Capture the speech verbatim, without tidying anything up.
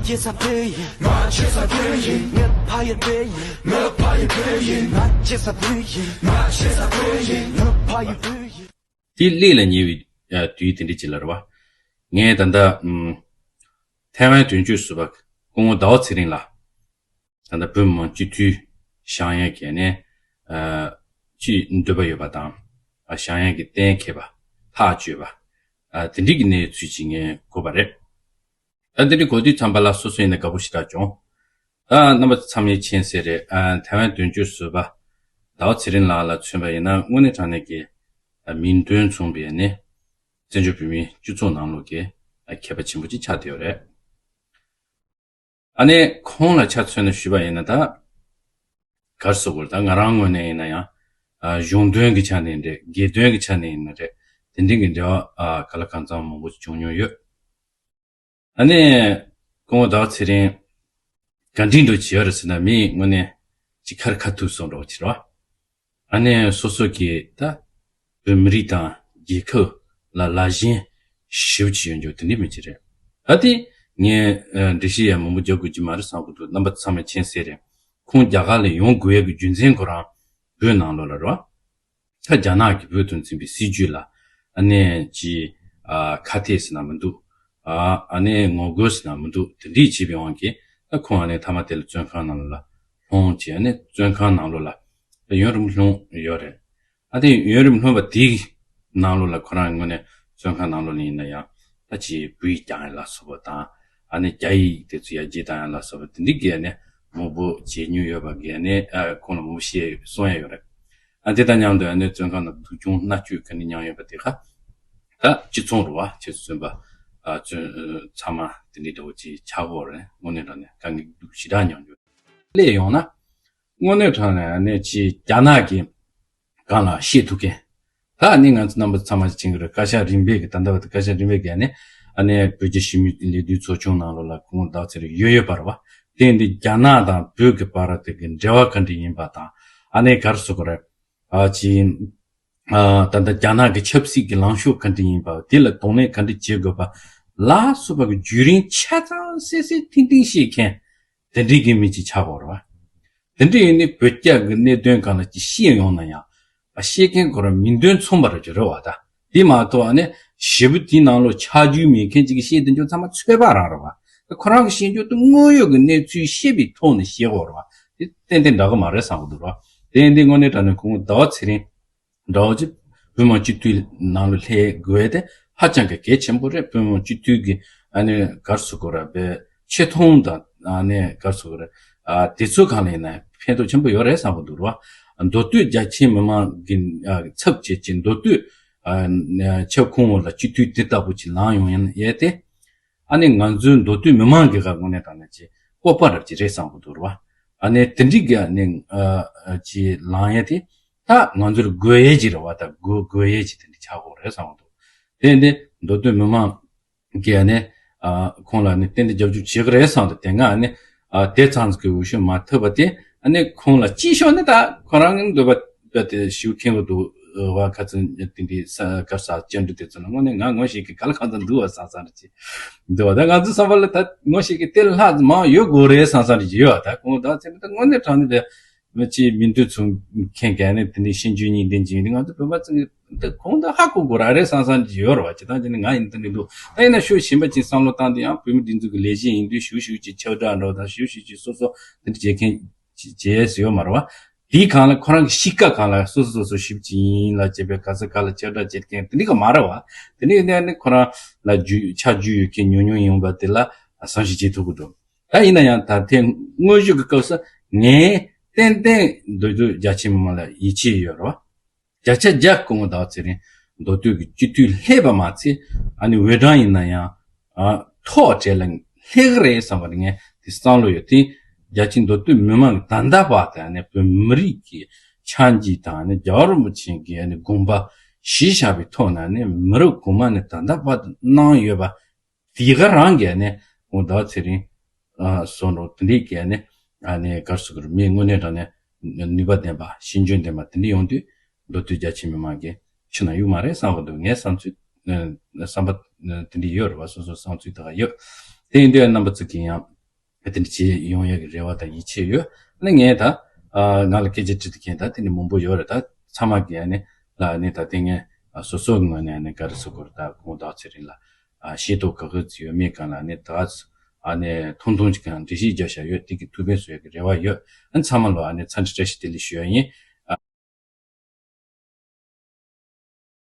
ཅེས་ས་བོད་ཡིན། ང་ཅེས་ས་བོད་ཡིན། ངའི་ཕ་ཡུལ་བོད་ཡིན། ང་ཕ་ཡུལ་བོད་ཡིན། ང་ཅེས་ས་བོད་ཡིན། ང་ཅེས་ས་བོད་ཡིན། ང་ཕ་ཡུལ་བོད་ཡིན། དེ་སླེབས་ལ་ཉེ་བའི་ཨ་དུས་དེ་འདྲ་ཅིག་ལ་རེད་བ། ངས་ད་ལྟ་ཨམ་ཐའེ་ཝན་དོན་གཅོད་ཟུར་པ་སྐུ་ངོ་ཟླ་བ་ཚེ་རིང་ལགས། ད་ལྟ་བོད་མི་མང་སྤྱི་འཐུས་བཞེངས་ཡས་ཀྱི་ནས་ཨ་ཅིག་འདོད་པ་ཡོད་པ་དང་། ཨ་བཞེངས་ཡས་ཀྱི་གཏན་འཁེལ་བ་ཐག་གཅོད་པ། ཨ་དེ་འདྲའི་གི་གནས་ཚུལ་ཅིག་ངས་གོ་བ་རེད། ད་དེ་འདྲའི་གོ་དུས་ཙམ་པ་ལ་སོ་སོ་ཡིན་ན་དགའ་པོ་ཞེ་དྲག་བྱུང་། ད་རྣམ་པ་ཚང་མས་མཁྱེན་གསལ་རེད། ཨ་ཐའེ་ཝན་དོན་གཅོད་ཟུར་པ་ཟླ་བ་ཚེ་རིང་ལགས་ལ་མཚོན་པ་ཡིན་ན་དངོས་གནས་དྲང་གནས་ཀྱི་ཨ་མིང་དོན་མཚུངས་པའི་ནི་བཙན་བྱོལ་བོད་མིའི་སྤྱི་ཚོགས་ནང་ལོགས་ཀྱི་ཨ་མཁས་པ་ཆེན་པོ་ཅིག་ཆགས་བསྡད་ཡོད་རེད། ཨ་ནི་ཁོང་ལ་ཆ་མཚོན་ནས་ཞུས་པ་ཡིན་ན་ད་ག་རེ་ཟེར་དགོས་རེད། ད་ང་རང་ངོས་ནས་ཡིན་ན་ཡང་ཨ་གཞུང་དོན་གྱི་ཆ་ནས་རེད། སྒེར་དོན་གྱི་ཆ་ནས་ཡིན་ན་རེད། དེ་འདྲའི་གི་འབྲེལ་བ་ཨ་ག་ལ་གང་འཚམ་མང་པོ་ཞིག་བྱུང་མྱོང་ཡོད། ཨ་ནི་སྐུ་ངོ་ཟླ་བ་ཚེ་རིང་ག་འདྲ་འདྲ་བྱེད་ཡོད་རེད་ཟེར་ན། མི་དངོས་གནས་ཅིག་ཁ་རི་ཁ་ཐུག་སོང་འདྲ་བོ་ཅིག་རེད་བ། ཨ་ནི་སོ་སོ་གི་ད་བོད་མི་རིགས་དང་རྒྱལ་ཁབ་ལ་ལ་ཞེན་ཞེ་པོ་ཅིག་ཡོད་འཇོག་དེ་འདྲའི་མི་ཅིག་རེད། ད་དེ་ངས་ཨ་འགྲེལ་བཤད་ཡང་མང་པོ་རྒྱག་དགོས་ཀྱི་མ་རེད་བསམ་གྱི་འདུག་རྣམ་པ་ཚང་མས་མཁྱེན་གསལ་རེད། ཁོང་རྒྱ་གར་ལ་ཡོང་དགོས་ཡག་གི་རྒྱུ་མཚན་ཁོ་རང་བོད་ནང་ལོགས་ལ་རེད་བ། ད་རྒྱ་ནག་གིས་བོད་དུ་འཛིན་པའི་སྲིད་ཇུས་ལ་ཨ་ནི་ཅིག་ཨ་ཁ་གཏད་ཟེར་ན་མི་འདུག་ཨ་ཨ་ནི་ངོ་རྒོལ་ཟེར་ན་མི་འདུག་དེ་འདྲས་བྱས་པའི་དབང་གིས་ད་ཁོང་ཨ་ནི་མཐའ་མ་དེ་ལ་བཙོན་ཁང་ནང་ལ་ལྷུང་བྱས། ཨ་ནི་བཙོན་ཁང་ནང་ལོགས་ལ་ད་ཡུན་རིང་ལྷུང་ཡོད་རེད། ཨ་དེ་ཡུན་རིང་ལྷུང་བ་དེའི་ནང་ལོགས་ལ་ཁོ་རང་དངོས་གནས་བཙོན་ཁང་ནང་ལོགས་ལ་ཡིན་ན་ཡང་ད་ཅིག་བོད་ཡིག་སྦྱང་ཡ་ལ་སོགས་པ་དང་། ཨ་ནི་རྒྱ་ཡིག་དེ་ཚོ་ཡར་རྒྱས་བཏང་ཡ་ལ་སོགས་པ་དེ་འདྲའི་གི་ཨ་ནི་མང་པོ་བྱེད་མྱོང་ཡོད་པ་གི་ཨ་ནི་ཨ་ཁོང་ལ་མང་པོ་བཤད་གསུང་ཡ་ཡོད་རེད། ཨ་དེ་དང་མཉམ་དུ་ཨ་ནི་བཙོན་ཁང་ནང་སྡུག་སྦྱོང་མནར་གཅོད་ག་འདྲ་མྱངས་ཡོད་པ་དེ་ག་ད་ཅི་ཚོང་རུ་བ་ཆེད་དུ་བཙོན་པ་ཨ་བཙོན་ཚང་མ་དེ་འདྲའི་འདྲ་བོ་ཅིག་ཆགས་ཀྱི་ཡོད་རེད། དངོས་གནས་དྲང་གནས་དཀའ་ངལ་སྡུག་ཞེ་དྲག་མྱོང་རྒྱུ་སླེབས་ཡོང་ན། དངོས་གནས་དྲང་གནས་ཨ་ནི་ཅིག་རྒྱ་ནག་གི་སྒང་ལ་བཤད་ཐུབ་མཁན། ད་ནི་ང་ཚོ་རྣམ་པ་ཚང་མ་ཅིག་མཁྱེན་གྱི་རེད། བཀའ་ཤག་རིམ་པས་ཀྱི་ད་ལྟ་བར་དུ་བཀའ་ཤག་རིམ་པས་ཀྱི་ནི་ཨ་ནི་བོད་རྒྱ་ཞི་མོལ་ལས་དོན་ཚོགས་ཆུང་ནང་ལོགས་ལ་སྐུ་ངོ་ཟླ་བ་ཚེ་རིང་ཡོད་ཡོད་པ་རེད་བ། དེ་འདི་རྒྱ་ནག་དང་བོད་ཀྱི་བར་དེ་གི་འབྲེལ་བ་ག་འདྲ་ཡིན་པ་དང་། ཨ་ནི་ག་རེ་ཟེར་དགོས་རེད། ཨ་ཅིག་ཨ་ད་ལྟ་རྒྱ་ནག་གི་ཆབ་སྲིད་ཀྱི་ལངས་ཕྱོགས་ག་འདྲ་ཡིན་པ། དེ་ལ་གདོང་ལེན་ག་འདྲ་བྱེད་དགོས་པ་ལ་སོགས་པ་གི་བརྒྱུད་རིམ་ཆ་ཚང་གསལ་གསལ་ཐིང་ཐིང་ཤེས་མཁན་དེ་འདྲའི་གི་མི་ཅིག་ཆགས་དགོས་རེད་བ། དེ་འདྲ་ཡིན་ནི་བོད་རྒྱ་གི་གནད་དོན་སྒང་ལ་ཅིག་བཤད་ཡོང་ན་ཡང་། ཨ་བཤད་མཁན་ཁོ་རང་མིང་དོན་མཚུངས་པ་ར་ཅིག་རེད་བ་ད། དེ་མ་གཏོགས་ཨ་ནི་ཞེ་པོ་དེའི་ནང་ལོགས་ཆ་རྒྱུས་མེད་མཁན་ཅིག་གིས་བཤད་དེ་འཇོག་ཚང་མ་ཚོད་དཔག་རང་རེད་བ། ཁོ་རང་གི་བཤད་རྒྱུ་དེ་དངོས་ཡོད་ཀྱི་གནས་ཚུལ་ཤེས་པའི་ཐོག་ནས་བཤད་དགོས་རེད་བ། དེ་ཏན་ཏན་འདྲ་གི་མ་རེད་བསམ་གི་འདུག་ར། དེ་ཡིན་དུས་དངོས་གནས་དྲང་གནས་སྐུ་ངོ་ཟླ་བ་ཚེ་རིང་འདྲ་བོ་ཅིག་བོད་མི་མང་སྤྱི་འཐུས་ནང་ལ་སླེབས་དགོས་དེ་ཧ་ཅང་གི་གལ་ཆེན་པོ་རེད། བོད་མི་མང་སྤྱི་འཐུས་ཀྱི་ཨ་ནི་ག་རེ་ཟེར་དགོས་ར་བའི་ཆེ་མཐོང་དང་ཨ་ནི་ག་རེ་ཟེར་དགོས་ར་ཨ་དེ་ཚོ་སྒང་ལ་ཡིན་ན་ཕན་ཐོགས་ཆེན་པོ་ཡོད་རེད་བསམ་གི་འདུག་ར། མདོ་སྟོད་རྒྱ་ཆེའི་མི་མང་གི་ཨ་ཚབ་བྱེད་ཀྱི་མདོ་སྟོད་ཨ་ཁྱབ་ཁོངས་འོག་ལ་སྤྱི་འཐུས་དེ་ལྟ་བུ་ཅིག་ལངས་ཡོང་ཡས་དེ། ཨ་ནི་ང་ཚོའི་མདོ་སྟོད་མི་མང་གི་ཁ་དངོས་གནས་དྲང་གནས་ཀྱི་སྤོབས་པ་རབ་ཀྱི་རེད་བསམ་གི་འདུག་ར། ཨ་ནི་དེ་འདྲའི་གི་ཨ་ནི་ཨ་ཅིག་ལངས་ཡས་དེ་ད་ང་ཚོར་དགོས་ཡས་ཅིག་རེད་བ། ད་དགོས་དགོས་ཡས་ཅིག་དེ་འདྲ་ཆགས་ཀྱི་ཡོད་རེད་བསམ་གི་འདུག་དེ་འདི་མདོ་སྟོད་མི་མང་གི་ཨ་ནི་ཨ་ཁོང་ལ་ནི་ཏན་ཏན་རྒྱབ་སྐྱོར་བྱེད་ཀྱི་རེད་བསམ་འདུག་དེ་སྔ་ཨ་ནི་ཨ་དེ་ཙམ་གྱི་འོས་ཤོག་མ་ཐོབ་པ་དེ་ཨ་ནི་ཁོང་ལ་གཅིག་ཤོག་ནི་ད་ཁོ་རང་གི་འདོད་པ་རྦད་དེ་ཞུ་མཁན་གྱི་འདུག་བ། ཁ་ཚོན་དེ་འདྲའི་ས་གར་ས་བཅར་འདྲི་དེ་ཚོ་ལ་དངོས་གནས་ང་ངོ་ཤེས་ཀྱི་ག་ལ་གང་འཚམ་འདུག་བ་བསམ་བསམ་རེ་ཅིག་འདུག་བ། ད་ང་ཚོ་བསམ་པ་ལ་ད་ངོ་ཤེས་ཀྱི་དེ་ལྷག་མང་ཡོད་དགོས་རེད་བསམ་བསམ་རེ་ཅིག་ཡོད་བ། ད་ཁོང་ད་ཚེ་ད་དངོས་གནས་དྲང་གནས་དེ་མི་གཅིག་མིང་དོན་མཚུངས་མཁན་ག་ནས་དེ་འདྲའི་ཤེས་འཇོན་གཉིས་ལྡན་ཅིག་ཡིན་དུས་ང་ཚོ་བོད་པ་ཚོ་ད་ཁོང་ད་ཧ་གོ་དགོས་ར་རེད་བསམ་བསམ་རེ་ཅིག་ཡོད་རེད་བ། ཅི་ད་ཅི་ནས་ང་ཡིན་དེ་འདྲ་འདུག་ད་ཡིན་ན་ཤོད་གཞན་པ་ཅིག་བསམ་བློ་བཏང་དུས་ཡང་བོད་མི་འདི་ཚོ་གི་ལས་བྱེད་ཡིན་དུས་ཞུ་ཞུ་ཅིག་ཁྱབ་བསྒྲགས་འགྲོ་དང་ཞུ་ཞུ་ཅིག་སོ་སོ་དེ་འདྲ་བྱེད་མཁན་ཅིག་བྱེད་ཡས་ཡོད་མ་རེད་བ། དེའི་སྒང་ལ་ཁོ་རང་གི་གཤིས་ཀ་སྒང་ལ་སོ་སོ་སོ་སོ་ཞིབ་ཅིག་ཡིན་ལ་བྱས་པའི་ག་ས་ག་ལ་ཁྱབ་བསྒྲགས་བྱེད་མཁན་དེ་འདྲ་ག་མ་རེད་བ། དེ་འདྲ་ཡིན་ན་ནི་ཁོ་རང་ལ་རྒྱུས་ཆ་རྒྱུས་ཡོད་མཁན་ཉུང་ཉུང་ཡིན་པ་དེ་ལ་བསམ་ཤེས་བྱེད་ཐུབ་ཀྱི་འདུག་ད་ཡིན་ན་ཡང་ད་ཐེངས་དངོས་གཞི་གི་སྐབས་སུ་ངས་ཏན་ཏན་མདོ་སྟོད་རྒྱ་ཆེ་མི་མང་ལ་ཡིད་ཆེས་ཡོད་རེད་བ། བརྒྱ་ཆ་བརྒྱ་སྐུ་ངོ་ཟླ་བ་ཚེ་རིང་མདོ་སྟོད་ཀྱི་སྤྱི་འཐུས་སླེབས་པ་མ་ཚད། ཨ་ནི་འོས་གྲངས་ཡིན་ན་ཡང་ཨ་ཐོག་གྲས་ལ་སླེབས་ཀྱི་རེད་བསམ་པ་ངས་དེ་བསམ་བློ་ཡོད། དེ་རྒྱ་ཆེ་མདོ་སྟོད་མི་མང་གི་ད་ལྟ་བར་དུ་ཨ་ནི་བོད་མི་རིགས་ཀྱི་ཆགས་འཇིག་དང་ཨ་ནི་རྒྱལ་བ་རིན་པོ་ཆེ་གི་ཨ་ནི་དགོངས་པ་གཞི་བཞག་པའི་ཐོག་ནས་ཨ་ནི་མི་རབས་གོང་མ་ནས་ད་ལྟ་བར་དུ་གནང་ཡོད་པ། དེ་ག་རང་གི་ཨ་ནི་ཁོང་ཟླ་བ་ཚེ་རིང་ཨ་བཟོ་འདྲ་དེ་འདྲའི་གི་ཨ་ནི་ཨ་ནི་ག་རེ་ཟེར་དགོས་རེད། མི་དངོས་གནས་དྲང་གནས་ནུས་པ་ལྡན་པ་ཤེས་འཇོན་ལྡན་པ་དེ་འདྲ་ཡོང་དུས་མདོ་སྟོད་རྒྱ་ཆེ་མི་མང་གི་ཕྱི་ན་གཡུག་མ་རེད་བསམ་གི་འདུག་ངའི་བསམ་ཚུལ་ཨ་བསམ་པ་ཨ་དེ་འདྲ་ཡོད་རེད་བ། སོ་སོའི་བསམ་ཚུལ་དེ་ག་ཡོད། དེ་ཡིན་དུས་རྣམ་པ་ཚོ་གིས་ཡང་དེ་འདྲ་བྱེད་ཡོང་ཡག་གི་རེ་བ་དང་ཡིད་ཆེས་ཡོད། ཨ་ནི་ངས་ད་ཨ་ང་ལ་སྐད་ཆ་དྲིས་དུས་མཁན་ད་དེ་འདྲ་མང་པོ་ཡོད་རེད། ད་ཚང་མ་གིས་ཨ་ནི་ལ་ཨ་ནི་ད་དེ་ངས་ཨ་སོ་སོའི་ངོས་ནས་ཨ་ནི་ག་རེ་ཟེར་དགོས་རེད། ད་དགོང་དག་ཚེ་རིང་ལ་ཨ་ཤེས་རྟོགས་ག་གི་ཚོད་ཡོད་མེད་སྒང་ལ་ཨ་ནི་ད་ཨ་ནི་ཐུང་ཐུང་ཅིག་གང་འགྲེལ་བཤད་རྒྱག་བཞག་ཡོད། དེ་གི་ཐུགས་ཕན་གསོས་ཡག་གི་རེ་བ་ཡོད། ཨ་ནི་ཚང་མ་ལ་ཨ་ནི་འཚམས་འདྲི་བཀྲ་ཤིས་བདེ་ལེགས་ཞུ་ཡག་ཡིན།